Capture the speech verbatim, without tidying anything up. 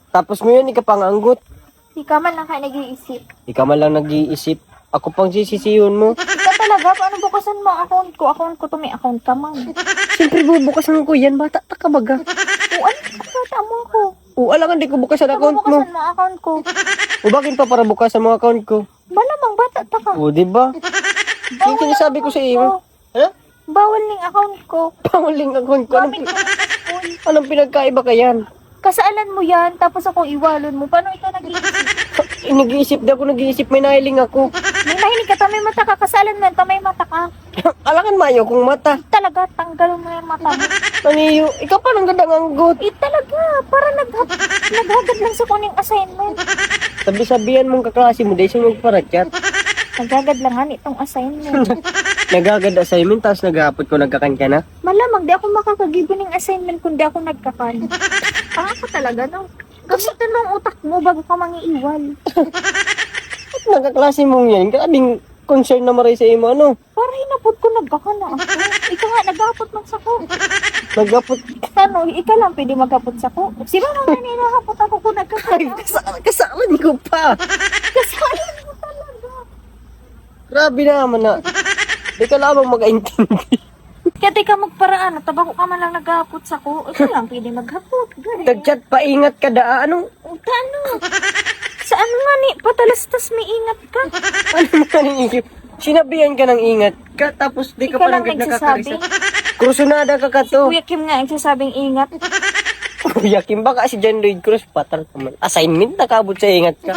Tapos ngayon, ika pa ang anggot. Ika man lang kayo nag-iisip. Ika man lang nag-iisip. Ako pang sisisihon mo. Ika talaga, paano bukasan mo ang account ko? Account ko to, may account ka man. Siyempre, bubukasan ko yan. Bata ta ka baga. O ano ka bata mo ako? O, alangan di ko bukasan account mo. Bukasan mo ang account ko. O, bakit pa para bukasan mo account ko? Malamang bata ta ka. O, di ba? Yung sinasabi ko sa iyo. Ha? Bawal ning account ko. Bawal ning account ko. Anong, Gamit ko ng cellphone. Anong pinagkaiba ka yan? Kasalan mo yan, tapos akong iwalon mo. Paano ikaw nag-iisip? Eh, nag-iisip di ako, nag-iisip. May nahiling ako. May nahiling ka, tamay mata ka. Kasalan mo yan, tamay mata ka. Alangan mayo kong mata. Talaga, tanggalon mo yung mata mo. Maniyo, ikaw pa nang gadang anggot. Eh, talaga, para naghag naghagad lang sa kuning assignment. Sabi-sabihan mong kaklase mo, dahil siya magparachat. Naghagad lang nga itong assignment. Naghagad assignment, tapos naghapot ko nagkakan ka na. Malamang, di ako makakagibo ng assignment kung di ako nagkakan. Ah, ako talaga, no? Gamitin mo ang utak mo bago ka mangiiwal. Nagkaklase mong yan, grabing concern na maray sa imo, ano? Para hinapot ko, nagkakan na ako. Ikaw nga, naghapot man sa ko. Naghapot. Ano, ikaw lang pwede maghapot sa ko. Si mama nga nilahapot ako kung nagkakan Ay, na. kasa- kasalan ko pa. Kasalan mo talaga. Grabe naman na. Di ka lamang makaintindi. Kaya di ka magparaan, tabako ka man lang naghapot sa ko. Ikaw lang pwede maghapot. Ganun. Nag-chat pa, ingat ka daa. Anong, Tano. Saan nga ni? Patalastas may ingat ka. Ano nga ning isip? Sinabihan ka ng ingat ka, tapos di ka Ikaw pa lang lang nagsasabi. Nagkakarisa. Kursunada ka ka to. Kuya Kim nga nagsasabing ingat. Kuya Kim, baka si John Lloyd Cruz, patal ka man. Assignment, nakabot sa ingat ka.